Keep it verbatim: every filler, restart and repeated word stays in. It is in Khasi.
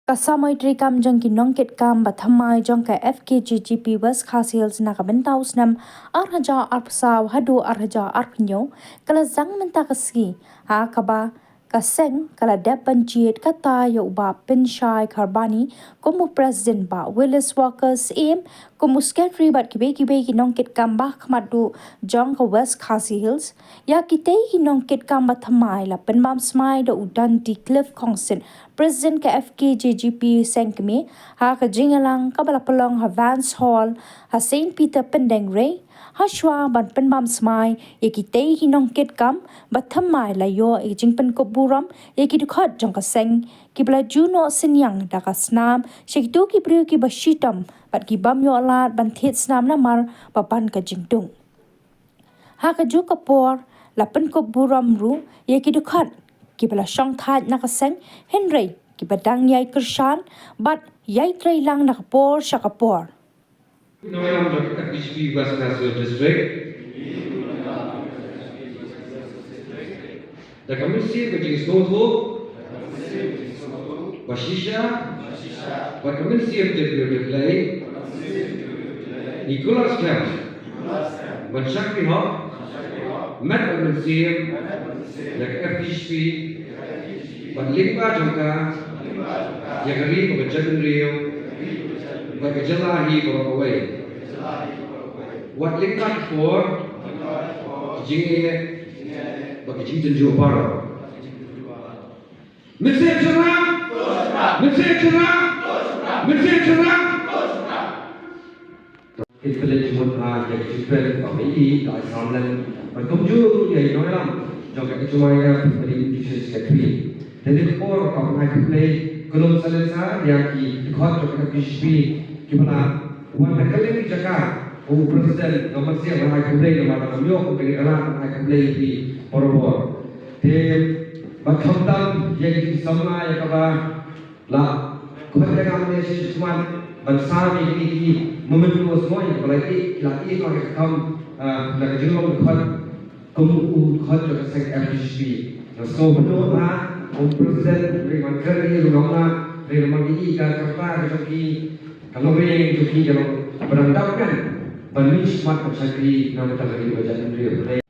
Ka samoi treikam jong ki nongkitkam ba thymmai jong ka F K J G P West Khasi Hills na ka bynta u snem ar hajar arphew saw haduh ar hajar arphew hynñiew ka la zang mynta ka sngi, ha kaba ka seng ka la dep ban jied kata ïa u Bah Pynshai Kharbani kum u President, Bah Willis Walker Syiem kum u Secretary bad kiwei kiwei ki nongkitkam ba khmat duh jong ka West Khasi Hills. Ïa kitei ki nongkitkam ba thymmai la pynbam smai da u Dundee Cliff Kongsit, President ka F K J G P Seng Kmie, ha ka jingïalang kaba la pynlong ha Vance Hall, ha Saint Peter Pyndengrei. Hashwa ban pynbam smai ïa kitei ki nongkitkam ba thymmai, la ïoh ïa ka jingpynkup burom ïa ki dkhot jong ka seng kiba la ju noh synñiang da ka snam sha kito ki briew kiba shitom bad ki bym ïoh lad ban thied snam namar ba ban ka jingduk. Ha kajuh ka por la pynkup burom ruh ïa ki dkhot kiba la shongthait na ka seng, hynrei kiba dang ïai kyrshan bad ïai treilang na ka por sha ka por. Nongïalam jong ka F K J G P West Khasi Hills District. Da ka mynsiem ka jingsngewthuh ba shisha, bad ka mynsiem jingïeit ïa U Blei, ngi kular skhem ban shakri hok met bad mynsiem ïa ka F K J G P bad lyngba jong ka ïa ka ri bad ka jaitbynriew bad ka jylla hi baroh kawei. Wat lyngba ki por, ki jingeh bad ki jingjynjar baroh. Mynsiem shynrang! Mynsiem shynrang! Mynsiem shynrang! Ki pynleit jingmut ha ïa ki jingkren ba me i da i samleng. Bad kumjuh ruh ïa i nongïalam jong ka H M I F bad i Education Secretary. Te dei ka por ka ban ai khublei khlem salia ïa ki dkhot jong ka F K J G P kiba la wan na kylleng ki jaka. U President nga mynsiem ban ai khublei namar nga ïoh kumne ka lad ban ai khublei ïa phi barabor. Te ba khamtam ïa ki samla ïa kaba la khot ïa nga mynne sha khmat ban sam ïa kine ki memento sngewbha ïa kaba la ïeh, la ïeh noh ïa ka kam, ah, na ka jinglong dkhot kum u dkhot jong ka seng F K J G P. Nga sngewbha ban ong ba u President, hynrei man kren ïa u nongna, hynrei man ïa ka kyrta ka jong ki, ka long ïa jong ki ka long ba dang dap ngan ban mih shakhmat ban shakri na ka bynta ka ri bad ka jaitbynriew.